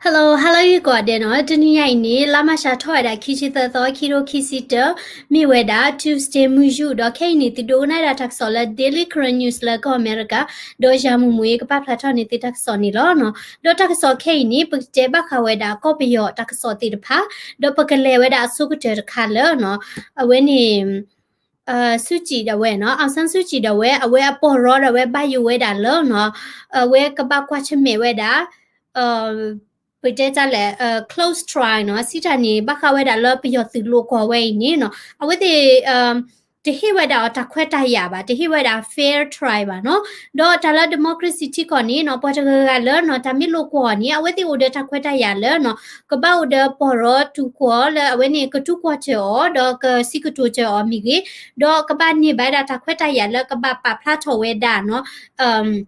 Hello, hello ယုၢ်ကိးဂၤဒဲးနီၤ, တနံၤညါအံၤန့ၣ် လါမၢ်ၡးထီၣ်ဝဲဒၣ် ခံဆံသၢသီ ခံကထိခံဆံတၢ, မ့ၢ်ဝဲဒၣ် Tuesday မုၢ်ယူာ်, ဒီးခဲအံၤန့ၣ် သုဒိကနၣ်ဝဲဒၣ်တၢ်ကစီၣ်လၢ Daily Karen News လၢကီၢ်အမဲရကၤ, ဒီးယၤမူးမူးအံၤကပာ်ဖျါထီၣ်န့ၢ်သုတၢ်ကစီၣ်န့ၣ်လီၤနီၤ. ဒီးတၢ်ကစီၣ်ခဲအံၤန့ၣ် ပကတဲဘၣ်ဃးဝဲဒၣ်ကီၢ်ပယီၤတၢ်ကစီၣ်သ့ၣ်တဖၣ်, ဒီးပကလဲၤဝဲဒၣ်အဆိကတၢၢ်တခါလၢနီၤ, အဝဲန့ၣ် ဆူၣ်ကၠံၣ်ဒၣ်ဝဲနီၤ, အောင်ဆန်းစုကြည် ဒၣ်ဝဲ အဝဲအပီၢ်ရီဒၣ်ဝဲဘၣ်ယိၣ်ဝဲဒၣ်လၢနီၤ, အဝဲကဘၣ်ကွၢ်ဆၢၣ်မဲာ်ဝဲဒၣ် ပတဲတၢ်လဲၣ် close trial နီၤ, စံးတၢ်န့ၣ် ဘၣ်ဃးဝဲဒၣ်လၢပယီၤသုးလိာ်ကွီၢ်ဝဲအံၤန့ၣ်နီၤ, အဝဲသ့ၣ် တဟ့ၣ်ဝဲဒၣ်အီၤတၢ်ခွဲးတၢ်ယာ်ဘၣ်, တဟ့ၣ်ဝဲဒၣ် fair trial ဘၣ်နီၤ. ဒီးတၢ်လၢ democracy ထံကီၢ်န့ၣ်နီၤ, ပှၤတဂၤဂၤလၢနီၤ တၢ်မ့ၢ်လိာ်ကွီၢ်အီၤန့ၣ် အဝဲသ့ၣ်အိၣ်ဒီးတၢ်ခွဲးတၢ်ယာ်လၢနီၤ, ကဘၣ်အိၣ်ဒီးပီၢ်ရီတူၢ်ကွီၢ်လၢအဝဲန့ၣ် ကတူၢ်ကွီၢ်စၢၤအီၤ ဒီးကစံးကတိၤစၢၤအီၤမ့ၢ်ဂ့ၤ, ဒီးကဘၣ်န့ၢ်ဘၣ်ဝဲဒၣ်တၢ်ခွဲးတၢ်ယာ်လၢကဘၣ်ပာ်ဖျါထီၣ်ဝဲဒၣ်နီၤ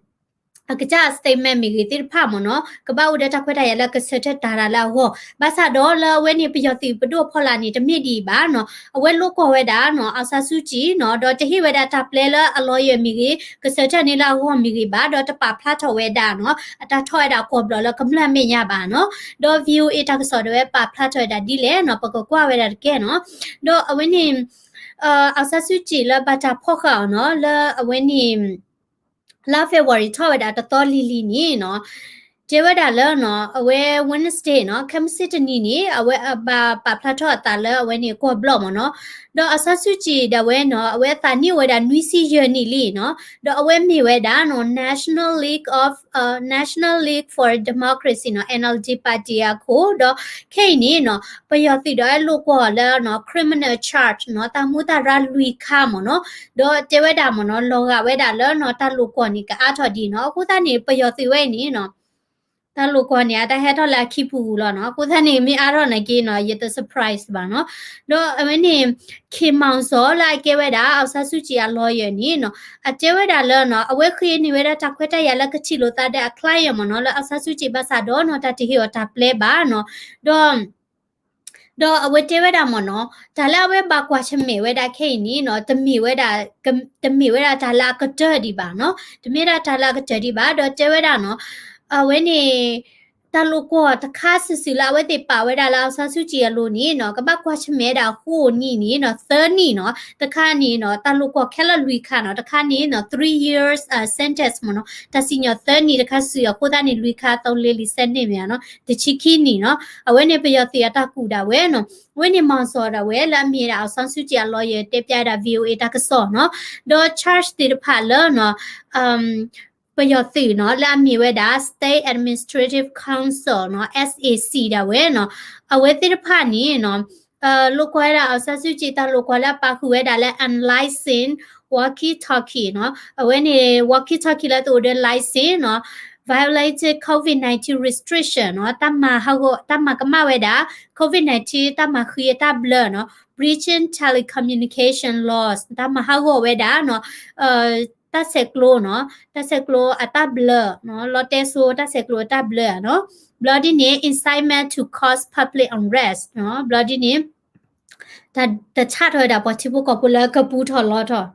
အကစၢ်အ statement မ့ၢ်ဂ့ၤသ့ၣ်တဖၣ်မ့ၢ်နီၤ, ကဘၣ်အိၣ်ဒီးတၢ်ခွဲးတၢ်ယာ်လၢကဆၢထၢၣ်တၢ်တၢ်လၢအဂီၢ်, ဘၣ်ဆၣ်ဒီးလၢအဝဲန့ၣ် ပယီၤသုးပဒိၣ်ဖီလာ်န့ၣ် တမ့ၢ်ဒ်အံၤဘၣ်နီၤ, အဝဲလိာ်ကွီၢ်ဝဲဒၣ်နီၤ အောင်ဆန်းစုကြည် နီၤ, ဒီးတဟ့ၣ်ဝဲဒၣ်တၢ်ပျဲလၢအ lawyer မ့ၢ်ဂ့ၤ, ကဆၢထၢၣ်န့ၢ်လၢအဂီၢ်မ့ၢ်ဂ့ၤဘၣ်, ဒီးတပာ်ဖျါထီၣ်ဝဲဒၣ်နီၤ, အတၢ်ထီၣ်ဝဲဒၣ်ကွီၢ်ဘျီၣ်လၢကမျၢၢ်အမဲာ်ညါဘၣ်နီၤ, ဒီး VOA တၢ်ကစီၣ်ဒၣ်ဝဲပာ်ဖျါထီၣ်ဝဲဒၣ်ဒ်လဲၣ်နီၤ, ပကကွၢ်ဝဲဒၣ်တက့ၢ်နီၤ, ဒီးအဝဲန့ၣ် အောင်ဆန်းစုကြည် လၢဘၣ်တၢ်ဖီၣ်ဃာ်အီၤနီၤ, လၢအဝဲန့ၣ် လါ February ထီၣ်ဝဲဒၣ်တသီလံၤလံၤန့ၣ်နီၤ, တဲဝဲဒၣ်လၢနီၤ, အဝဲ Wednesday နီၤ, ခဲမုၢ်ဆ့ၣ်တနံၤန့ၣ် အဝဲအဘၣ်ပာ်ဖျါထီၣ်အသးလၢအဝဲန့ၣ်ကွီၢ်ဘျီၣ်မ့ၢ်နီၤ, ဒီးအောင်ဆန်းစုကြည် ဒၣ်ဝဲနီၤ, အဝဲအသးနံၣ်အိၣ်ဝဲဒၣ်နွံဆံယဲၢ်နံၣ်လံနီၤ, ဒီးအဝဲမ့ၢ်ဝဲဒၣ်နီၤ National League of, National League for Democracy နီၤ, NLD party အခိၣ်, ဒီးခဲအံၤန့ၣ်နီၤ, ပယီၤသုးဒၣ်ဝဲလိာ်ကွီၢ်လၢနီၤ criminal charge နီၤ, တၢ်မူးတၢ်ရၢလွံၢ်ခါမ့ၢ်နီၤ, ဒီးတဲဝဲဒၣ်မ့ၢ်နီၤ, လီၤဂာ်ဝဲဒၣ်လၢနီၤ တၢ်လိာ်ကွီၢ်န့ၣ် ကအါထီၣ်ဒ်နီၤ, အဃိသတးန့ၣ် ပယီၤသုးဝဲအံၤန့ၣ်နီၤ, တၢ်လိာ်ကွီၢ်န့ၣ် အတၢ်ဟဲထီၣ်လၢအခံပူၤပူၤလီၤနီၤ, အဃိသတးန့ၣ် မ့ၢ်အါထီၣ်နာ်က့နီၤ, ယတ surprise ဘၣ်နီၤ, ဒီးအဝဲန့ၣ် ခင်မောင်ဇော် လၢအကဲဝဲဒၣ် အောင်ဆန်းစုကြည် အ lawyer န့ၣ်နီၤ, အတဲဝဲဒၣ်လၢနီၤ, အဝဲဃ့န့ၢ်ဝဲဒၣ်တၢ်ခွဲးတၢ်ယာ်လၢကထံၣ်လိာ်သးဒီးအ client မ့ၢ်နီၤ, လၢ အောင်ဆန်းစုကြည် ဘၣ်ဆၣ်ဒီးနီၤ, တၢ်တဟ့ၣ်အီၤတၢ်ပျဲဘၣ်နီၤ, ဒီး ဒီးအဝဲတဲဝဲဒၣ်မ့ၢ်နီၤ, တၢ်လၢအဝဲဘၣ်ကွၢ်ဆၢၣ်မဲာ်ဝဲဒၣ်ခဲအံၤန့ၣ်နီၤ, တမ့ၢ်ဝဲဒၣ်, တမ့ၢ်ဝဲဒၣ်တၢ်လၢအကတၢၢ်ဒံးဘၣ်နီၤ, တမ့ၢ်ဒၣ်တၢ်လၢအကတၢၢ်ဒံးဘၣ်, ဒီးတဲဝဲဒၣ်နီၤ, အဝဲန့ၣ် တၢ်လိာ်ကွီၢ်တခါစုာ်စုာ်လၢအဝဲသ့ၣ်ပာ်ဝဲဒၣ်လၢ အောင်ဆန်းစုကြည် အလိၤန့ၣ်နီၤ, ကဘၣ်ကွၢ်ဆၢၣ်မဲာ်ဝဲဒၣ်ဃိးနံၣ်န့ၣ်နီၤ, သၢနံၣ်နီၤ, တခါန့ၣ်နီၤ, တၢ်လိာ်ကွီၢ်ခဲလၢာ်လွံၢ်ခါနီၤ, တခါန့ၣ်နီၤ three years sentence မ့ၢ်နီၤ, တၢ်စံၣ်ညီၣ်သၢနံၣ်တခါစုာ်အဃိသတးန့ၣ် လွံၢ်ခါသီလ့လံာ် ဆယ်နှစ် မ့ၢ်နီၤ, တဆံခံနံၣ်နီၤ, အဝဲန့ၣ်ပယီၤသုးအတၢ်ကူၣ်ဒၣ်ဝဲနီၤ, အဝဲန့ၣ် မောင်ဇော် ဒၣ်ဝဲလၢအမ့ၢ်ဝဲဒၣ် အောင်ဆန်းစုကြည် အ lawyer တဲပျးဝဲဒၣ် VOA တၢ်ကစီၣ်နီၤ, ဒီး charge သ့ၣ်တဖၣ်လၢနီၤ ပယီၤသုးနီၤ လၢအမ့ၢ်ဝဲဒၣ် State Administrative Council နီၤ SAC ဒၣ်ဝဲနီၤ, အဝဲသ့ၣ်တဖၣ်န့ၣ်နီၤ လိာ်ကွီၢ်ဝဲဒၣ် အောင်ဆန်းစုကြည် တၢ်လိာ်ကွီၢ်လၢအပာ်ဃုာ်ဝဲဒၣ်လၢ unlicensed walkie-talkie နီၤ, အဝဲန့ၣ် walkie-talkie လၢတအိၣ်ဒီး license နီၤ, violated COVID nineteen restriction နီၤ, တၢ်မၤဟးဂီၤ တၢ်မၤကမၣ်ဝဲဒၣ် COVID nineteen တၢ်မၤဃံအတၢ်ဘျၢနီၤ, breaching telecommunication laws တၢ်မၤဟးဂီၤဝဲဒၣ်နီၤ တၢ်ဆဲးကျိးနီၤ, တၢ်ဆဲးကျိးအတၢ်ဘျၢနီၤ, လီတဲစိတၢ်ဆဲးကျိးအတၢ်ဘျၢနီၤ, ဘျီဒ်န့ၣ် incitement to cause public unrest နီၤ, ဘျီဒ်န့ၣ် တၢ်တဆၣ်ထီၣ်ဝဲဒၣ်ပှၤထံဖိကီၢ်ဖိလၢကပူထီၣ်လီထီၣ်,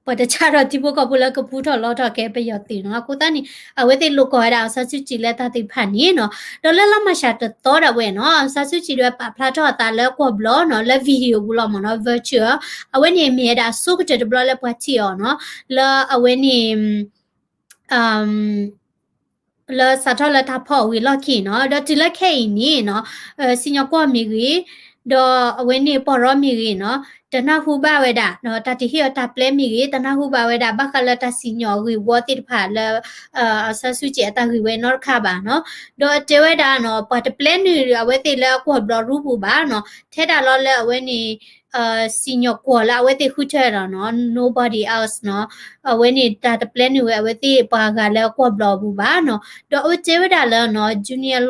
ပှၤတဆၣ်ထီၣ်ထံဖိကီၢ်ဖိလၢကပူထီၣ်လီထီၣ်ကဲပယီၤသုးနီၤ, အဃိသတးန့ၣ် အဝဲသ့ၣ်လိာ်ကွီၢ်ဝဲဒၣ် အောင်ဆန်းစုကြည် လၢတၢ်သ့ၣ်တဖၣ်န့ၣ်နီၤ, ဒီးလၢလါမၢ်ၡးတသီဒၣ်ဝဲနီၤ, အောင်ဆန်းစုကြည် ဒၣ်ဝဲပာ်ဖျါထီၣ်အသးလၢကွီၢ်ဘျီနီၤ, လၢ video ပူၤလီၤမ့ၢ်နီၤ, virtual အဝဲန့ၣ်မ့ၢ်ဝဲဒၣ်အဆိကတၢၢ်တဘျီလၢပှၤထံၣ်အီၤနီၤ, လၢအဝဲန့ၣ် လၢစးထီၣ်လၢတၢ်ဖီၣ်အဝံၤလီၢ်ခံနီၤ, ဒီးတုၤလၢခဲအံၤန့ၣ်နီၤ, စံၣ်ညီၣ်ကွီၢ်မ့ၢ်ဂ့ၤ, ဒီးအဝဲန့ၣ်ပီၢ်ရီမ့ၢ်ဂ့ၤနီၤ, တနၢ်ဟူဘၣ်ဝဲဒၣ်, တၢ်တဟ့ၣ်အီၤတၢ်ပျဲမ့ၢ်ဂ့ၤ, တနၢ်ဟူဘၣ်ဝဲဒၣ်ဘၣ်ဃးလၢတၢ်စံၣ်ညီၣ်ဂ့ၢ်ဝီသ့ၣ်တဖၣ်လၢ အောင်ဆန်းစုကြည် အတၢ်ဂ့ၢ်ဝဲနီတခါဘၣ်နီၤ, ဒီးတဲဝဲဒၣ်နီၤ, ပှၤတပျဲနုာ်အဝဲသ့ၣ်လၢကွီၢ်ဘျီရူပူၤဘၣ်နီၤ, ထဲဒၣ်လီၤလၢအဝဲန့ၣ် စံၣ်ညီၣ်ကွီၢ်လၢအဝဲသ့ၣ်ဃုထၢဒီးနီၤ, nobody else နီၤ, အဝဲန့ၣ်တၢ်တပျဲနုာ်ဝဲအဝဲသ့ၣ်ပှၤဂၤလၢကွီၢ်ဘျီပူၤဘၣ်နီၤ, ဒီးအဝဲတဲဝဲဒၣ်လၢနီၤ, junior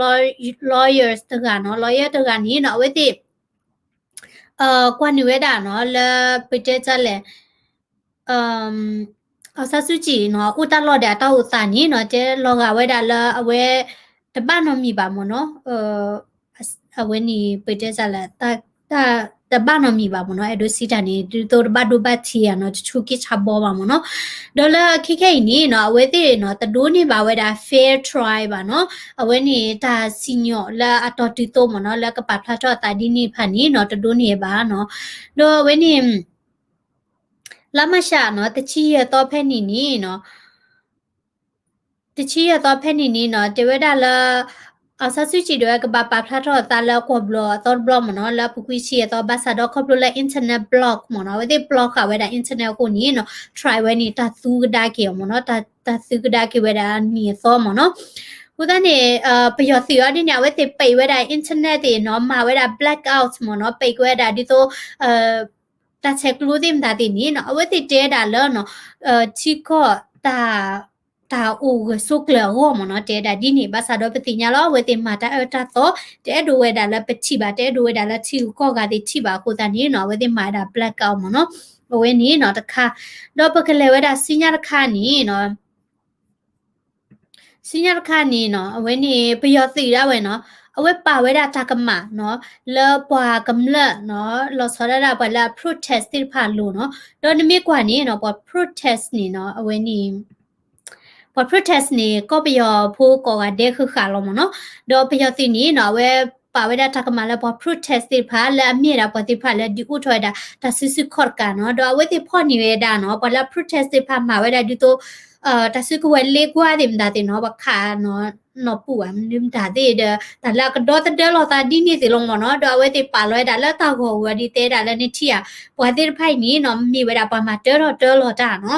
lawyers တဂၤနီၤ, lawyer တဂၤန့ၣ်နီၤ, အဝဲသ့ၣ် ကွၢ်နုာ်ဝဲဒၣ်နီၤ, လၢပတဲတၢ်လဲၣ် အောင်ဆန်းစုကြည် နီၤ, အိၣ်တၢ်လီၢ်ဒီးအတၢ်အိၣ်သးန့ၣ်နီၤ, တဲလီၤဂာ်ဝဲဒၣ်လၢအဝဲ တဘၣ်နီတမံၤဘၣ်မ့ၢ်နီၤ, အဝဲန့ၣ်ပတဲတၢ်လဲၣ်, တၢ် တၢ်တဘၣ်နီတမံၤဘၣ်မ့ၢ်နီၤ, အဲၣ်ဒိးစံးတၢ်န့ၣ် ဒ်သိးတဘၣ်ဒိဘၣ်ထံးဧါနီၤ, တဆူးက့ဆါဘီဘၣ်မ့ၢ်နီၤ. ဒီးလၢခဲခဲအံၤန့ၣ်နီၤ အဝဲသ့ၣ်နီၤ တဒိးန့ၢ်ဘၣ်ဝဲဒၣ် fair trial ဘၣ်နီၤ, အဝဲန့ၣ်တၢ်စံၣ်ညီၣ်လၢအတီၤတုၤသိးမ့ၢ်နီၤ လၢကပာ်ဖျါထီၣ်အသးဒ်န့ၣ်တဖၣ်န့ၣ်နီၤ တဒိးန့ၢ်ဘၣ်နီၤ. ဒီးအဝဲန့ၣ် လါမၢ်ၡးနီၤ တဆံယဲၢ်သီဖဲန့ၣ်န့ၣ်နီၤ တဆံယဲၢ်သီဖဲန့ၣ်န့ၣ်နီၤ တဲဝဲဒၣ်လၢ အောင်ဆန်းစုကြည် ဒၣ်ဝဲကဘၣ်ပာ်ဖျါထီၣ်အသးလၢကွီၢ်ဘျီၣ်အသီတဘျီမ့ၢ်နီၤ, လၢအပူၤကွံာ်ဆံယဲၢ်သီ ဘၣ်ဆၣ်ဒီးခီဖျိလၢ internet block မ့ၢ်နီၤ, အဝဲသ့ၣ် block ဃာ်ဝဲဒၣ် internet အဃိန့ၣ်နီၤ try ဝဲန့ၣ် တၢ်သူကဒါက့ၤအီၤမ့ၢ်နီၤ, တၢ်သူကဒါက့ၤဝဲဒၣ်နံၣ်အသီမ့ၢ်နီၤ. အဃိသတးန့ၣ် ပယီၤသုးအီၤဒ်န့ၣ် အဝဲသ့ၣ်ပံးဝဲဒၣ် internet သ့ၣ်နီၤ, မၤဝဲဒၣ် blackout မ့ၢ်နီၤ, ပံးက့ၤဝဲဒၣ်ဒ်သိး တၢ်ဆဲးကျိးသ့ၣ်မတၤသ့ၣ်န့ၣ်နီၤ အဝဲသ့ၣ်တဲဒၣ်လၢနီၤ ထံကီၢ် တၢ်အိၣ်ဂၢၢ်ဆိးကျၢၤအဂီၢ်မ့ၢ်နီၤ, တဲဒၣ်ဒ်န့ၣ်. ဘၣ်ဆၣ်ဒီးပသ့ၣ်ညါလီၤ အဝဲသ့ၣ်မၤတၢ်အၢတၢ်သီ တအဲၣ်ဒိးဝဲဒၣ်လၢပထံၣ်ဘၣ်, တအဲၣ်ဒိးဝဲဒၣ်လၢထံဂုၤကီၢ်ဂၤသ့ၣ်ထံၣ်ဘၣ်အဃိသတးန့ၣ်နီၤ အဝဲသ့ၣ်မၤဝဲဒၣ် blackout မ့ၢ်နီၤ. အဝဲန့ၣ်နီၤတခါ, ဒီးပကလဲၤဝဲဒၣ်ဆူညါတခါန့ၣ်နီၤ ဆူညါတခါန့ၣ်နီၤ အဝဲန့ၣ် ပယီၤသုးဒၣ်ဝဲနီၤ အဝဲပာ်ဝဲဒၣ်တၢ်ကမၣ်နီၤ လၢပှၤကမျၢၢ်နီၤ လီၤဆီဒၣ်တၢ်ပှၤလၢအ protest သ့ၣ်တဖၣ်အလိၤနီၤ. ဒီးနမ့ၢ်ကွၢ်န့ၣ်နီၤ ပှၤ protest န့ၣ်နီၤ အဝဲန့ၣ် ပှၤ protest န့ၣ် ကီၢ်ပယီၤဖိကိးဂၤဒဲးဃုာ်ဃာ်လီၤမ့ၢ်နီၤ. ဒီးပယီၤသုးန့ၣ်နီၤ အဝဲပာ်ဝဲဒၣ်တၢ်ကမၣ်လၢပှၤ protest သ့ၣ်တဖၣ် လၢအမ့ၢ်ဝဲဒၣ်ပှၤသ့ၣ်တဖၣ်လၢဒုးအိၣ်ထီၣ်ဝဲဒၣ်တၢ်စုဆူၣ်ခီၣ်တကးနီၤ. ဒီးအဝဲသ့ၣ်ဖီၣ်န့ၢ်ဝဲဒၣ်နီၤ ပှၤလၢ protest သ့ၣ်တဖၣ်မၤဝဲဒၣ်ဒ်သိး တၢ်စုကဝဲၤလ့ကွၢ်သ့ၣ်မတၤသ့ၣ်နီၤ ပှၤခးနီၤ နီၢ်ပူၣ်ဧါ မနုၤမတၤသ့ၣ်ဒီး တၢ်လၢအကဒီသဒၢလီၤသးဒ်န့ၣ်သ့ၣ်လီၤမ့ၢ်နီၤ. ဒီးအဝဲသ့ၣ်ပာ်လီၤဝဲဒၣ်လၢတၢ်ဂီၤဝဲဒ်တဲဒၣ်လၢနထံၣ်ဧါ ပှၤသ့ၣ်တဖၣ်အံၤန့ၣ်နီၤ မ့ၢ်ဝဲဒၣ်ပှၤမၤတၢထီၣ်တၢလီၤ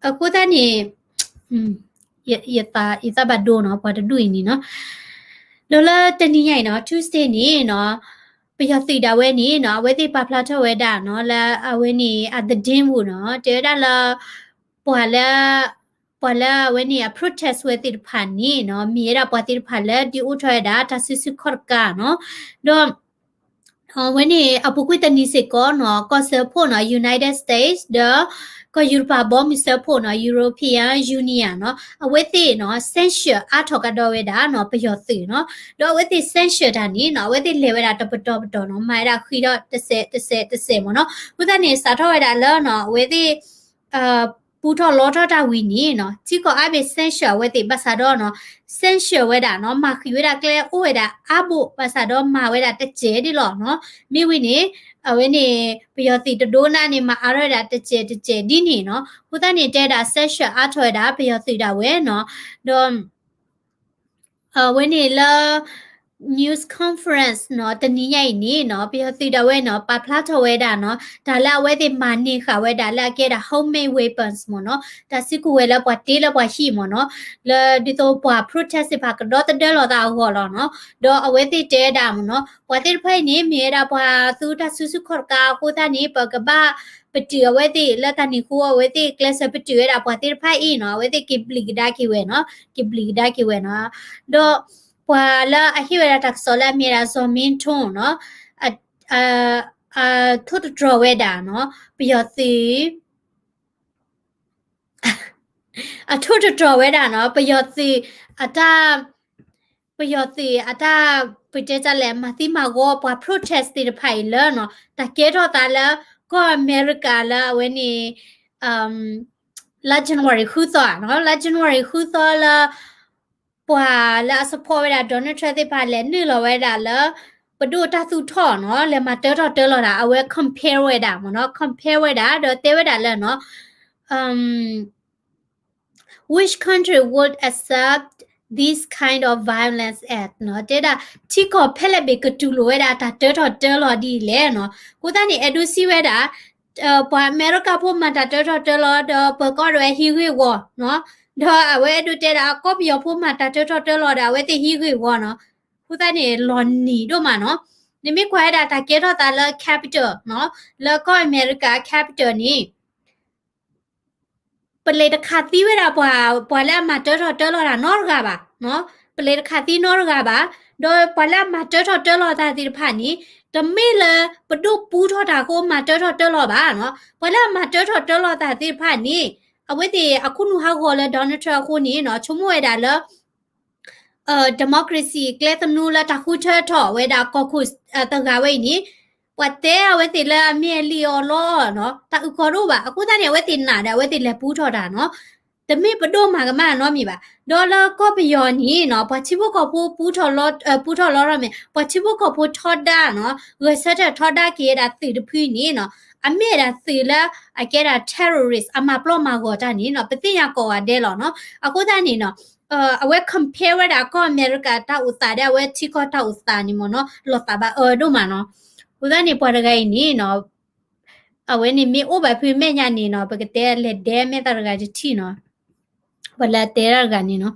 တၢ်နီၤ. အဃိသတးန့ၣ် ယသးဘၣ်ဒိနီၤ ပှၤတဒူၣ်အံၤန့ၣ်နီၤ. ဒီးလၢတနံၤညါအံၤနီၤ Tuesday န့ၣ်နီၤ ပယီၤသုးဒၣ်ဝဲန့ၣ်နီၤ အဝဲသ့ၣ်ပာ်ဖျါထီၣ်ဝဲဒၣ်နီၤ လၢအဝဲန့ၣ် အ သတင်း ပူၤနီၤ တဲဝဲဒၣ်လၢ ပှၤလၢ ပှၤလၢအဝဲန့ၣ် အ protest ဝဲသ့ၣ်တဖၣ်န့ၣ်နီၤ မ့ၢ်ဝဲဒၣ်ပှၤသ့ၣ်တဖၣ်လၢဒုးအိၣ်ထီၣ်ဝဲဒၣ်တၢ်စုဆူၣ်ခီၣ်တကးနီၤ. ဒီး အဝဲန့ၣ် အပူၤကွံာ်တနံၤစ့ၢ်ကီးနီၤ ကီၢ်စၢဖှိၣ်နီၤ United States ဒီး ကီၢ်ယူရပၤဘီမုၢ်စၢဖှိၣ်နီၤ European Union နီၤ အဝဲသ့ၣ်နီၤ censure အါထီၣ်ကဒီးဝဲဒၣ်နီၤ ပယီၤသုးနီၤ. ဒီးအဝဲသ့ၣ် censure တၢ်န့ၣ်နီၤ အဝဲသ့ၣ်လဲၤဝဲဒၣ်တပတီၢ်ပတီၢ်နီၤ မၤဝဲဒၣ်ဃံးထီၣ်တစဲးတစဲးတစဲးမ့ၢ်နီၤ. အဃိသတးန့ၣ် စးထီၣ်ဝဲဒၣ်လၢနီၤ အဝဲသ့ၣ် ပူထီၣ်လီထီၣ်တၢ်ဝံၤန့ၣ်နီၤ ထံကီၢ်အါဘ့ၣ် censure အဝဲသ့ၣ်ဘၣ်ဆၣ်ဒီးနီၤ censure ဝဲဒၣ်နီၤ မၤဃံးဝဲဒၣ်ကျဲအိၣ်ဝဲဒၣ်အါဘိၣ် ဘၣ်ဆၣ်ဒီးမၤဝဲဒၣ်တစဲးဒ်လီၤနီၤ. မ့ၢ်ဝံၤန့ၣ် အဝဲန့ၣ် ပယီၤသုးတဒိကနၣ်န့ၣ် မၤအါထီၣ်ဝဲဒၣ်တစဲးတစဲးဒ်န့ၣ်နီၤ. အဃိသတးန့ၣ် တဲဒၣ် censure အါထီၣ်ဝဲဒၣ် ပယီၤသုးဒၣ်ဝဲနီၤ. ဒီး အဝဲန့ၣ်လၢ news conference နီၤ တနံၤညါအံၤန့ၣ်နီၤ ပယီၤသုးဒၣ်ဝဲနီၤ ပာ်ဖျါထီၣ်ဝဲဒၣ်နီၤ တၢ်လၢအဝဲသ့ၣ်မၤန့ၢ်ဃာ်ဝဲဒၣ်လၢအကဲဒၣ် homemade weapons မ့ၢ်နီၤ တၢ်စုကဝဲၤလၢပှၤတ့လၢပှၤဟံၣ်မ့ၢ်နီၤ လၢဒ်သိးပှၤ protest သ့ၣ်တဖၣ်ကဒီသဒၢလီၤသးအဂီၢ်လီၤနီၤ. ဒီးအဝဲသ့ၣ်တဲဝဲဒၣ်မ့ၢ်နီၤ ပှၤသ့ၣ်တဖၣ်အံၤန့ၣ် မ့ၢ်ဝဲဒၣ်ပှၤသူတၢ်စုဆူၣ်ခီၣ်တကးအဃိသတးန့ၣ် ပကဘၣ် ပတုာ်အဝဲသ့ၣ်လၢတၢ်န့ၣ်အဃိ အဝဲသ့ၣ်ကျဲးစၢးပတုာ်ဝဲဒၣ်ပှၤသ့ၣ်တဖၣ်အံၤနီၤ အဝဲသ့ၣ်က့ၤဘျံးကဒါက့ၤဝဲနီၤ က့ၤဘျံးကဒါက့ၤဝဲနီၤ. ဒီးပှၤလၢအဟ့ၣ်ဝဲဒၣ်တၢ်ကစီၣ်လၢအမ့ၢ်ဝဲဒၣ် ဇော်မင်းထွန်းနီၤ အထိၣ်သတြီၤဝဲဒၣ်နီၤ ပယီၤသုး အထိၣ်သတြီၤဝဲဒၣ်နီၤ ပယီၤသုး အတၢ် ပယီၤသုးအတၢ် ပတဲတၢ်လဲၣ် မၤသံမၤဂီၤပှၤ protest သ့ၣ်တဖၣ်အံၤလၢနီၤ တၢ်ကဲထီၣ်သးလၢ ကီၢ်အမဲရကၤလၢအဝဲန့ၣ် လါ January ဃုသီနီၤ လါ January ဃုသီလၢ ပှၤလၢအ support ဝဲဒၣ် Donald Trump သ့ၣ်တဖၣ်လဲၤနုာ်လီၤဝဲဒၣ်လၢ ပဒိၣ်တၢ်သူၣ်ထီၣ်နီၤ လဲၤမၤတၢထီၣ်တၢလီၤဒၣ် အဝဲ compare ဝဲဒၣ်မ့ၢ်နီၤ compare ဝဲဒၣ် ဒီးတဲဝဲဒၣ်လၢနီၤ which country would accept this kind of violence at နီၤ တဲဒၣ် ထံကီၢ်ဖဲလဲၣ်ဘ့ၣ်ကတူၢ်လိာ်ဝဲဒၣ်တၢ်တၢထီၣ်တၢလီၤဒ်လဲၣ်နီၤ. အဃိသတးန့ၣ် အဲၣ်ဒိးစံးဝဲဒၣ် ပှၤအမဲရကၤဖိမၤတၢ်တၢထီၣ်တၢလီၤ ဒီးပၢၤကီၢ်ဒၣ်ဝဲဟံးဂ့ၢ်ဝီနီၤ ဒီးအဝဲအဲၣ်ဒိးတဲဒၣ် ကီၢ်ပယီၤဖိမၤတၢ်တၢထီၣ်တၢလီၤဒီး အဝဲသ့ၣ်ဟံးဂ့ၢ်ဝီနီၤ. အဃိသတးန့ၣ် လီၤနံၤဒိၣ်မးနီၤ. နမ့ၢ်ကွၢ်ဝဲဒၣ်တၢ်ကဲထီၣ်သးလၢ Capitol နီၤ လၢကီၢ်အမဲရကၤ Capitol န့ၣ် ပလဲၤတခးသံဝဲဒၣ်ပှၤ ပှၤလၢအမၤတၢထီၣ်တၢလီၤတၢ်နီတဂၤဘၣ်. ပလဲၤတခးသံနီတဂၤဘၣ်. ဒီးပှၤလၢအမၤတၢထီၣ်တၢလီၤတၢ်သ့ၣ်တဖၣ်န့ၣ် တမ့ၢ်လၢပဒိၣ်ပူထီၣ်တၢ်အဃိမၤတၢထီၣ်တၢလီၤဘၣ်နီၤ. ပှၤလၢအမၤတၢထီၣ်တၢလီၤတၢ်သ့ၣ်တဖၣ်န့ၣ် အဝဲသ့ၣ်အခိၣ်နူာ်ဟးဂီၤလၢ Donald Trump အဃိန့ၣ်နီၤ ဆိကမိၣ်ဝဲဒၣ်လၢ democracy ကျဲသနူလၢတၢ်ဃုထၢထီၣ်ဝဲဒၣ်ကီၢ်ခိၣ်တဂၤဝဲအံၤန့ၣ် ပှၤတဲအဝဲသ့ၣ်လၢအမ့ၢ်အလံၣ်အီၣ်လီအီၣ်နီၤ တၢ်အုၣ်ကီၤတအိၣ်ဘၣ်. အဃိသတးန့ၣ် အဝဲသ့ၣ်နာ်ဒီး အဝဲသ့ၣ်လဲၤပူထီၣ်တၢ်နီၤ တမ့ၢ်ပဒိၣ်မၤကမၣ်နီတမံၤဘၣ်. ဒီးလၢကီၢ်ပယီၤန့ၣ်နီၤ ပှၤထံဖိကီၢ်ဖိပူထီၣ်လီ ပူထီၣ်လီထီၣ်မ့ၢ် ပှၤထံဖိကီၢ်ဖိထီဒါနီၤ ဂဲၤဆၢထၢၣ်ထီဒါက့ၤဝဲဒၣ်သုးတဖုန့ၣ်နီၤ အမ့ၢ်ဒၣ်သုးလၢအကဲဒၣ် terrorist အမၤပျီမၤဂီၤတၢ်န့ၣ်နီၤ ပသ့ၣ်ညါကိးဂၤဒဲးလီၤနီၤ. အဃိသတးန့ၣ်နီၤ အဝဲ compare ဝဲဒၣ်ကီၢ်အမဲရကၤတၢ်အိၣ်သးဒီး အဝဲထံကီၢ်တၢ်အိၣ်သးန့ၣ်မ့ၢ်နီၤ လီၤသးဘၣ်အၢဒိၣ်မးနီၤ. အဃိသတးန့ၣ် ပှၤတဂၤအံၤန့ၣ်နီၤ အဝဲန့ၣ်မ့ၢ်အိၣ်ဘၣ်ဖုမဲာ်ညါန့ၣ်နီၤ ပကတဲလဲၤဒဲမဲာ်သၣ်တဂၤတထံၣ်နီၤ ပှၤလၢအတဲတၢ်တဂၤန့ၣ်နီၤ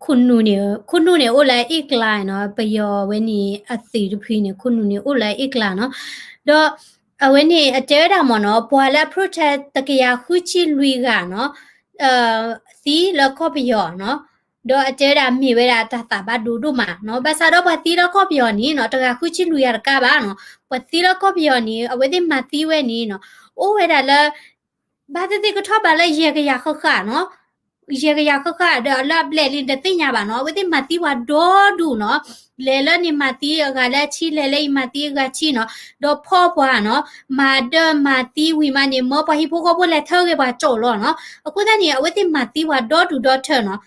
ခိၣ်နူာ်န့ၣ် ခိၣ်နူာ်န့ၣ်အိၣ်လၢအ့ၣ်ကျါနီၤ ပယီၤဝဲန့ၣ်အသုးတဖုန့ၣ် ခိၣ်နူာ်န့ၣ်အိၣ်လၢအ့ၣ်ကျါနီၤ. ဒီးအဝဲန့ၣ်အတဲဝဲဒၣ်မ့ၢ်နီၤ ပှၤလၢအ protest တကယၤဃုဆံလွံၢ်ဂၤနီၤ သံလၢကီၢ်ပယီၤနီၤ. ဒီးအတဲဝဲဒၣ်မ့ၢ်ဝဲဒၣ်တၢ်သးဘၣ်ဒိဒိၣ်မးနီၤ ဘၣ်ဆၣ်ဒီးပှၤသံလၢကီၢ်ပယီၤန့ၣ်နီၤ တဂၤဃုဆံလွံၢ်ဂၤတကးဘၣ်နီၤ ပှၤသံလၢကီၢ်ပယီၤန့ၣ် အဝဲသ့ၣ်မၤသံဝဲန့ၣ်နီၤ အိၣ်ဝဲဒၣ်လၢ ဘၣ်သ့ၣ်သ့ၣ်ကထီၣ်ဘၣ်လၢယဲၢ်ကယၤဃၣ်ဃၣ်နီၤ ယဲၢ်ကယၤဃၣ်ဃၣ်ဒီးလၢအဘျဲၣ်လံတသ့ၣ်ညါဘၣ်နီၤ အဝဲသ့ၣ်မၤသံပှၤဒီဒူၣ်နီၤ လဲၤလၢန့ၣ်မၤသံအဂၤလၢအဆံ လဲၤလၢအံၤမၤသံအဂၤဆံနီၤ ဒီးဖီၣ်ပှၤနီၤ မၤဒၢမၤသံဝံၤမးန့ၣ် မၢပှၤဟံၣ်ဖိဃီဖိလဲၤထၢဂ့ၤပှၤကၠီၣ်လီၤနီၤ အဃိသတးန့ၣ် အဝဲသ့ၣ်မၤသံပှၤဒီဒူၣ်ဒီထၢနီၤ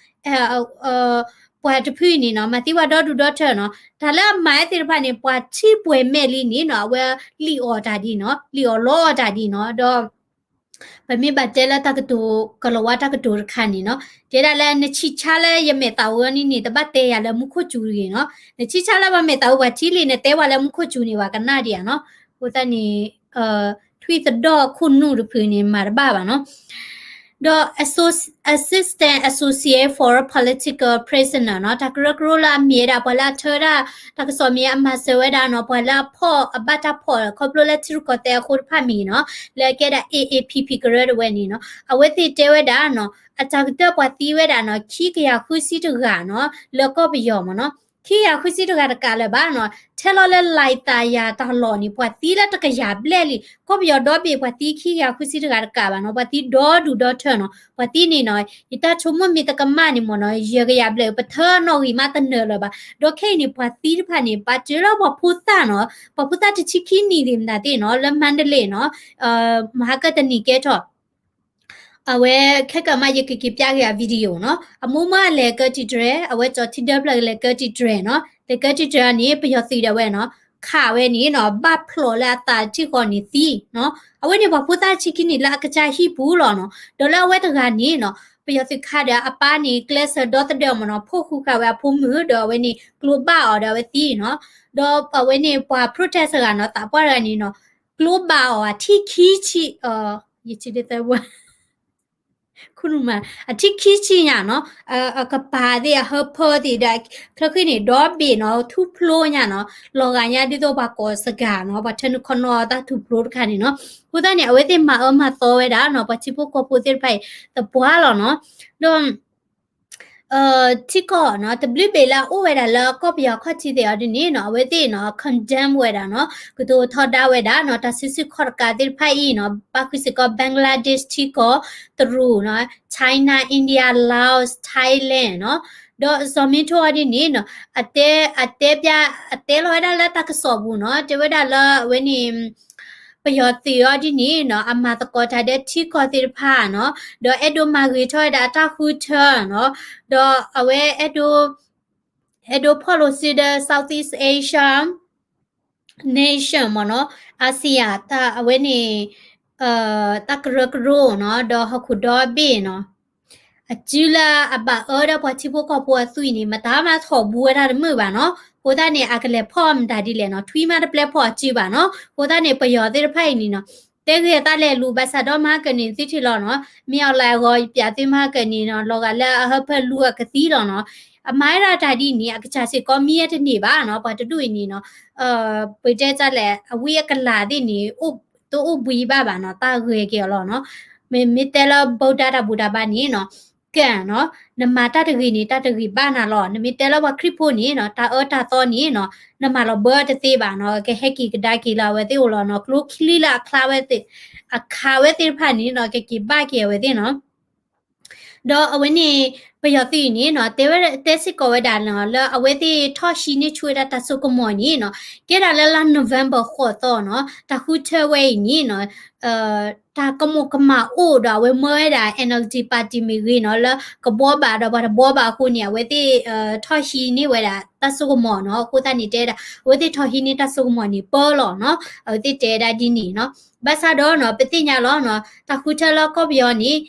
ပှၤတဖုအံၤန့ၣ်နီၤ မၤသံပှၤဒီဒူၣ်ဒီထၢနီၤ တၢ်လၢအမၤဝဲသ့ၣ်တဖၣ်န့ၣ် ပှၤထံပှဲၤမဲာ်လံန့ၣ်နီၤ အဝဲလံၣ်အီၣ်တၢ်ဒ်နီၤ လံၣ်အီၣ်လီအီၣ်တၢ်ဒ်နီၤ ဒီး ပမ့ၢ်ဘၣ်တဲလၢတၢ်ကတိၤ ကလီၤဝါတၢ်ကတိၤတခါန့ၣ်နီၤ တဲဒၣ်လၢနဆံးဆါလၢယမဲာ်သးဧိၤန့ၣ်န့ၣ် တဘၣ်တဲယၤလၢမူခိၣ်စူၤတဂ့ၤနီၤ နဆံးဆါလၢပှၤမဲာ်သးဧိၤပှၤထံလံ နတဲဝဲလၢမူခိၣ်စူၤန့ၣ် ပှၤကနၣ်ဒံးဧါနီၤ အဃိသတးန့ၣ် ထွံၣ်သဒီၣ်ခိၣ်နူာ်တဖုန့ၣ် မၤတဘၣ်ဘၣ်နီၤ ဒီး Assist- Assistant Associate for Political Prisoner နီၤ တၢ်ကရၢကရိလၢအမ့ၢ်ဝဲဒၣ် ပှၤလၢအထၢဒၣ် တၢ်ကစီၣ်မ့ၢ်အမၤစၢၤဝဲဒၣ်နီၤ ပှၤလၢအဖီၣ်အဘၣ်တၢ်ဖီၣ် ခီဖျိလၢထံရူၢ်ကီၢ်သဲးအဃိတဖၣ်မ့ၢ်နီၤ လၢအကဲဒၣ် A A P P ကရၢတဝဲန့ၣ်နီၤ အဝဲသ့ၣ်တဲဝဲဒၣ်နီၤ အတၢ်ကတၢၢ်ပှၤသံဝဲဒၣ်နီၤ ခံကယၤဃုဆံတဂၤနီၤ လၢကီၢ်ပယီၤမ့ၢ်နီၤ ခံကယၤဃုဆံတဂၤတကးလၢၤဘၣ်နီၤ ထဲလီၤလၢလၢ်သးယၤတၢ်လီၢ်န့ၣ် ပှၤသံလၢတကယၤဘျဲၣ်လံ ကီၢ်ပယီၤဒီဘ့ၣ် ပှၤသံခံကယၤဃုဆံတဂၤတကးဘၣ်နီၤ ပှၤသံဒီဒူၣ်ဒီထၢနီၤ ပှၤသံန့ၣ်နီၤ ယတၢ်ဆိကမိၣ်မ့ၢ်တကမၣ်န့ၣ်မ့ၢ်နီၤ ယဲၢ်ကယၤဘျဲၣ် ပထၢနီၣ်ဂံၢ်မးတနၢၤလၢၤဘၣ် ဒီးခဲအံၤန့ၣ် ပှၤသံတဖၣ်န့ၣ် ပာ်စၢၤလၢပှၤဖိသၣ်နီၤ ပှၤဖိသၣ်တဆံခံနံၣ်သ့ၣ်မတၤသ့ၣ်နီၤ လၢမါဒလ့းနီၤ မဟါကတနံၤကဲထီၣ် အဝဲခဲကမးယကက့ၤပျၢ်က့ၤအ video နီၤ အမိၢ်မၢလဲၤကၢတံၢ်တြဲၤ အဝဲကၠီၤထံဒၢဖျၢၣ်လဲၤကၢတံၢ်တြဲၤနီၤ လဲၤကၢတံၢ်တြဲၤန့ၣ် ပယီၤသုးဒၣ်ဝဲနီၤ ခးဝဲန့ၣ်နီၤ ဘၣ်ဖျိးလၢအသးတထံၣ်ဃီန့ၣ်သံနီၤ အဝဲန့ၣ်ပှၤဖိသၣ်ဆံခံနံၣ်လၢအကစၢ်ဟံၣ်ပူၤလီၤနီၤ ဒီးလၢအဝဲတဂၤန့ၣ်နီၤ ပယီၤသုးခးဒီးအပၢ်န့ၣ် ကျဲးစၢးဒီသဒၢမ့ၢ်နီၤ ဖီၣ်ဃုာ်ဃာ်ဝဲအဖိမုၣ် ဒီးအဝဲန့ၣ် ကျိဘၣ်အီၤဒီးအဝဲသံနီၤ ဒီးအဝဲန့ၣ်ပှၤ protest တဂၤနီၤ သးပှၢ်တဂၤန့ၣ်နီၤ ကျိဘၣ်အီၤအထံၣ်ခံဆံ ယထံၣ်ဒ်သၢဘိ ခိၣ်နူာ်မး အထံၣ်ခံဆံညါနီၤ အကပၤသ့ၣ်အဟၢဖၢသ့ၣ်ဒီး ချၢဃံန့ၣ် ဒီဘ့ၣ်နီၤ ထူဖျိညါနီၤ လီၤဂာ်ညါဒ်သိးပှၤကိးစှၤနီၤ ပှၤထၢနုာ်ခီနီၤတၢ်ထူဖျိတခါန့ၣ်နီၤ အဃိသတးန့ၣ် အဝဲသ့ၣ်မၤအၢမၤသီဝဲဒၣ်နီၤ ပှၤထံဖိကီၢ်ဖိသ့ၣ်တဖၣ်အံၤ သပှၢ်လီၤနီၤ ဒီး ထံကီၢ်နီၤ တဘျုးဘ့ၣ်လၢအအိၣ်ဝဲဒၣ်လၢကီၢ်ပယီၤခီၣ်ထံးသ့ၣ်အီၤဒ်န့ၣ်နီၤ အဝဲသ့ၣ်နီၤ condemn ဝဲဒၣ်နီၤ ကတိၤထီဒါဝဲဒၣ်နီၤ တၢ်စုဆူၣ်ခီၣ်တကးသ့ၣ်တဖၣ်အံၤနီၤ ဘၣ်ဃုာ်စ့ၢ်ကီး Bangladesh ထံကီၢ်တရူးနီၤ China India Laos Thailand နီၤ ဒီးစီၤမ့ထိအီၤဒ်န့ၣ်နီၤ အတဲ အတဲပျၢ် အတဲလီၤဝဲဒၣ်လၢတၢ်ကစီၣ်ပူၤနီၤ တဲဝဲဒၣ်လၢအဝဲန့ၣ် ပယီၤသုးအီၤဒ်န့ၣ်နီၤ အမၤသကိးတၢ်ဒီးထံကီၢ်သ့ၣ်တဖၣ်နီၤ ဒီးအဲၣ်ဒိးမၤဂ့ၤထီၣ်ဝဲဒၣ်အတၢ်ဃုထၢနီၤ ဒီးအဝဲအဲၣ်ဒိး အဲၣ်ဒိးဖီၣ်လိာ်စုဒီး Southeast Asia nation မ့ၢ်နီၤ ASEAN တၢ်အဝဲန့ၣ် တၢ်ကရၢကရိနီၤ ဒီးဟီၣ်ခိၣ်ဒီဘ့ၣ်နီၤ အစုလၢအဘၣ်အၢဒီးပှၤထံဖိကီၢ်ဖိအသွံၣ်န့ၣ် မတၤမးထီၣ်ဘူးဝဲဒၣ်တမုာ်ဘၣ်နီၤ အဃိသတးန့ၣ် အကလဲၤဖီၣ်မတၤဒ်လဲၣ်နီၤ ထွံၣ်မးတပျဲဖီၣ်အစုဘၣ်နီၤ အဃိသတးန့ၣ် ပယီၤသ့ၣ်တဖၣ်အံၤန့ၣ်နီၤ တဲဂ့ၤအသးလဲၤလူၤ ဘၣ်ဆၣ်ဒီးမဟါကန့ၣ်သုထံၣ်လီၤနီၤ မ့ၢ်အီၤလၢအဂီၤ ယပျးသုမဟါကန့ၣ်နီၤ လီၤဂာ်လၢအဟၢဖၢလူၤအကသံလီၤနီၤ အမၤဝဲဒၣ်တၢ်ဒ်န့ၣ် အကစၢ်စ့ၢ်ကီးမံဝဲတန့ၢ်ဘၣ်နီၤ ပှၤတဒူၣ်အံၤန့ၣ်နီၤ ပတဲတၢ်လဲၣ် အဝံအကလၤသ့ၣ်န့ၣ် တအိၣ်ဘှံးဘၣ်ဘၣ်နီၤ တၢ်ဂဲၤက့ၤအီၤလီၤနီၤ မ့ၢ် မ့ၢ်တဲလၢ ဗုဒ္ဓ တၢ်ဘူၣ်တၢ်ဘါန့ၣ်နီၤ ကဲနီၤ နမၤတၢ်တဂ့ၤန့ၣ် တၢ်တဂ့ၤဘၣ်နၤလီၤ နမ့ၢ်တဲလၢပှၤခရံာ်ဖိန့ၣ်နီၤ တၢ်အၢတၢ်သီန့ၣ်နီၤ နမၤလီၤဘၢတသ့ဘၣ်နီၤ ကဟဲက့ၤကဒါက့ၤလၢအဝဲသ့ၣ်အိၣ်လီၤနီၤ ကျိချံလၢအချါဝဲသ့ၣ် အခးဝဲသ့ၣ်တဖၣ်န့ၣ်နီၤ ကက့ၤဘၣ်က့ၤအဝဲသ့ၣ်နီၤ ဒီးအဝဲန့ၣ် ပယီၤသုးအံၤန့ၣ်နီၤ တဲဝဲ တဲစ့ၢ်ကီးဝဲဒၣ်နီၤ လၢအဝဲသ့ၣ်ထီၣ်ဟံးန့ၢ်ဆူၣ်ဝဲဒၣ်တၢ်စိကမီၤန့ၣ်နီၤ ကဲဒၣ်လၢလါ November ဃိးသီနီၤ တၢ်ဃုထၢဝဲအံၤန့ၣ်နီၤ တၢ်ကမီၤကမၣ်အိၣ်ဒီးအဝဲမၢဝဲဒၣ် NLD party မ့ၢ်ဂ့ၤနီၤ လၢကဘှီဘၣ်ဒီးပှၤတဘှီဘၣ်အဃိန့ၣ် အဝဲသ့ၣ် ထီၣ်ဟံးန့ၢ်ဝဲဒၣ်တၢ်စိကမီၤနီၤ အဃိသတးန့ၣ်တဲဒၣ် အဝဲသ့ၣ်ထီၣ်ဟံးန့ၢ်တၢ်စိကမီၤန့ၣ်ပၢလီၤနီၤ အဝဲသ့ၣ်တဲဒၣ်ဒ်န့ၣ်နီၤ ဘၣ်ဆၣ်ဒီးနီၤ ပသ့ၣ်ညါလီၤနီၤ တၢ်ဃုထၢလၢကီၢ်ပယီၤန့ၣ်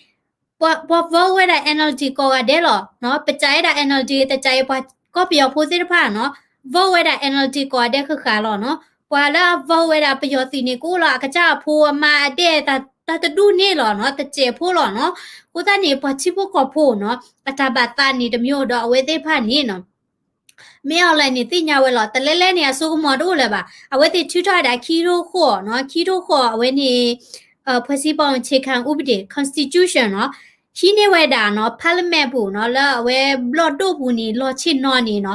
ပှၤ ပှၤ vote ဝဲဒၣ် NLD ကိးဂၤဒဲးလီၤနီၤ ပစံးဝဲဒၣ် NLD တစံးအံၤ ပှၤကီၢ်ပယီၤဖိသ့ၣ်တဖၣ်နီၤ vote ဝဲဒၣ် NLD ကိးဂၤဒဲးဃၣ်ဃၣ်လီၤနီၤ ပှၤလၢအ vote ဝဲဒၣ်ပယီၤသုးန့ၣ်ကအိၣ်လီၤ အကစၢ်အဖိအမါအဒဲၣ် တၢ်တဒူၣ်န့ၣ်လီၤနီၤ တစဲးဖိလီၤနီၤ အဃိသတးန့ၣ် ပှၤထံဖိကီၢ်ဖိနီၤ အတၢ်ဘၣ်သးန့ၣ်တမျိုးဒီးအဝဲသ့ၣ်တဖၣ်န့ၣ်နီၤ မ့ၢ်အီၤလဲၣ်န့ၣ် သ့ၣ်ညါဝဲလီၤ တလဲလဲန့ၣ် အစိကမီၤတအိၣ်လၢၤဘၣ် အဝဲသ့ၣ်ထုးထီၣ်ဝဲဒၣ်ခံကထိဃိးနီၤ ခံကထိဃိးအဝဲန့ၣ် ဖွဲ့စည်းပုံအခြေခံဥပဒေ constitution နီၤ ဟံးန့ၢ်ဝဲဒၣ်နီၤ parliament ပူၤနီၤ လၢအဝဲဘျီၣ်ဒိၣ်ပူၤန့ၣ် လီၤဆ့ၣ်နီၤန့ၣ်နီၤ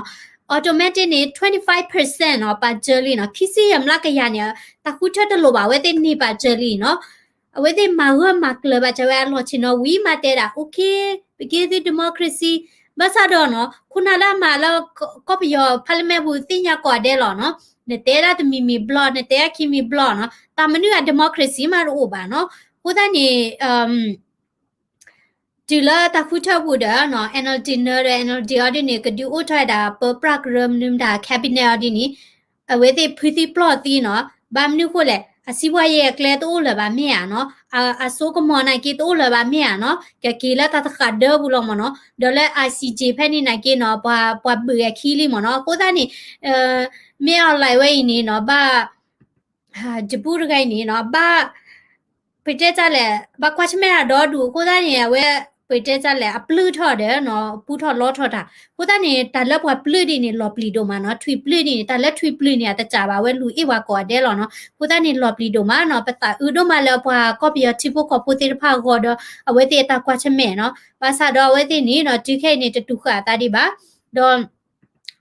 automatic န့ၣ် twenty five percent နီၤ ပာ်စၢၤလံနီၤ ခံဆံယဲၢ်မျးကယၤန့ၣ် တၢ်ဃုထၢတလိၣ်ဘၣ် အဝဲသ့ၣ်န့ၢ်ပာ်စၢၤလံနီၤ အဝဲသ့ၣ်မၤဂၢၢ်မၤကျၢၤဘၣ်စၢၤဝဲအလီၢ်ဆ့ၣ်နီၤဝံၤမးတဲဒၣ် okay ပက့ၤသု democracy ဘၣ်ဆၣ်ဒီးနီၤ ခိၣ်နၢ်လၢအမၤလၢကီၢ်ပယီၤ parliament ပူၤသ့ၣ်ညါကိးဂၤဒဲးလီၤနီၤ နတဲဒၣ်တမံၤမံၤဘျီၣ် နတဲဒၣ်ခံမံၤဘျီၣ်နီၤ တၢ်မနုၤအ democracy မးတအိၣ်ဘၣ်နီၤ အဃိသတးန့ၣ် တုၤလၢတၢ်ဃုထၢပူၤဒီးနီၤ NLD နၢၤဒီး NLD အီၤဒ်န့ၣ် ကဒုးအိၣ်ထီၣ်ဝဲဒၣ် ပၢပြၢ်ကရၢမနုၤမတၤ cabinet အီၤဒ်န့ၣ် အဝဲသ့ၣ်ဖုသံပျီၢ်သံနီၤ ဘၣ်မနုၤဃိလဲၣ် အစံးပှၤယဲၢ်အကျဲတအိၣ်လၢၤဘၣ်မ့ၢ်ဧါနီၤ အစိကမီၤနာ်က့တအိၣ်လၢၤဘၣ်မ့ၢ်ဧါနီၤ ကက့ၤလၢတၢ်တဃာ်ဒၢပူၤလီၤမ့ၢ်နီၤ ဒီးလၢ ICJ ဖဲန့ၣ်နာ်က့နီၤ ပှၤ ပှၤဘုးအခံလံမ့ၢ်နီၤ အဃိသတးန့ၣ် မ့ၢ်အီၤလဲၣ်ဝဲအံၤန့ၣ်နီၤ ဘၣ် ယပူတဂၤအံၤန့ၣ်နီၤ ဘၣ် ပတဲတၢ်လဲၣ် ဘၣ်ကွၢ်ဆၢၣ်မဲာ်တၢ်ဒီဒူၣ်အဃိသတးန့ၣ် အဝဲ ပတဲတၢ်လဲၣ် အပျုၢ်ထီၣ်ဒီးနီၤ ပူထီၣ်လီထီၣ်တၢ် အဃိသတးန့ၣ် တၢ်လၢပှၤပျုၢ်ဒ်န့ၣ် လီၤပျံၤဒိၣ်မးနီၤ ထွံၣ်ပျုၢ်ဒ်န့ၣ် တၢ်လၢထွံၣ်ပျုၢ်န့ၣ် အတစံးဘၣ်ဝဲလူၤအ့ၣ်ပှၤကိးဂၤဒဲးလီၤနီၤ အဃိသတးန့ၣ် လီၤပျံၤဒိၣ်မးနီၤ ပသးအုးဒိၣ်မးလၢပှၤကီၢ်ပယီၤထံဖိကီၢ်ဖိသ့ၣ်တဖၣ်အဂီၢ်ဒီး အဝဲသ့ၣ်အတၢ်ကွၢ်ဆၢၣ်မဲာ်နီၤ ဘၣ်ဆၣ်ဒီးအဝဲသ့ၣ်န့ၣ်နီၤ တုၤခဲအံၤန့ၣ် တတူၢ်ဃာ်အသးဒံးဘၣ် ဒီး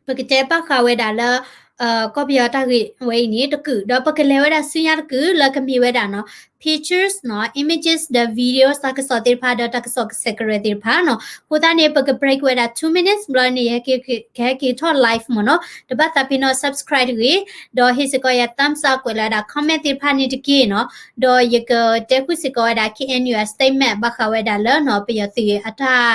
ပကတဲဘၣ်ဃးဝဲဒၣ်လၢ ကီၢ်ပယီၤတၢ်ဂ့ၢ်ဝဲအံၤန့ၣ်တကုာ် ဒီးပကလဲၤဝဲဒၣ်ဆူညါတကုာ်လၢကမ့ၢ်ဝဲဒၣ်နီၤ pictures နီၤ images ဒီး videos တၢ်ကစီၣ်သ့ၣ်တဖၣ် ဒီးတၢ်ကစီၣ်ကစဲးကရၢသ့ၣ်တဖၣ်နီၤ အဃိသတးန့ၣ် ပက break ဝဲဒၣ် two minutes ဘျီန့ၣ် ယဟဲက့ၤ ကဟဲက့ၤထီၣ် live မ့ၢ်နီၤ တဘၣ်သးပ့ၤနီၣ် subscribe တဂ့ၤ ဒီးဟ့ၣ်စ့ၢ်ကီးယၤ thumbs up ကွဲးလီၤဝဲဒၣ် comment သ့ၣ်တဖၣ်န့ၣ်တက့ၢ်နီၤ ဒီးယကတဲဃုာ်စ့ၢ်ကီးဝဲဒၣ် KNU အ statement ဘၣ်ဃးဝဲဒၣ်လၢနီၤ ပယီၤသုးအတၢ်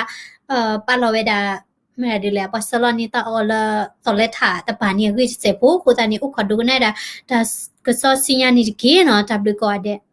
ပာ်လီၤဝဲဒၣ် မ့ၢ်ဒ်လဲၣ် ပှၤဆှၢလီၤန့ၢ်တၢ်အီၣ်လၢ သီးလဲထးတပၤန့ၣ်အဂ့ၢ်တစဲးဖိ အဃိသတးန့ၣ် အိၣ်ခိးဒိကနၣ်ဒၣ် တၢ်ကစီၣ်ဆူညါန့ၣ်တက့ၢ်နီၤ တၢ်ဘျုးကိးဂၤဒဲး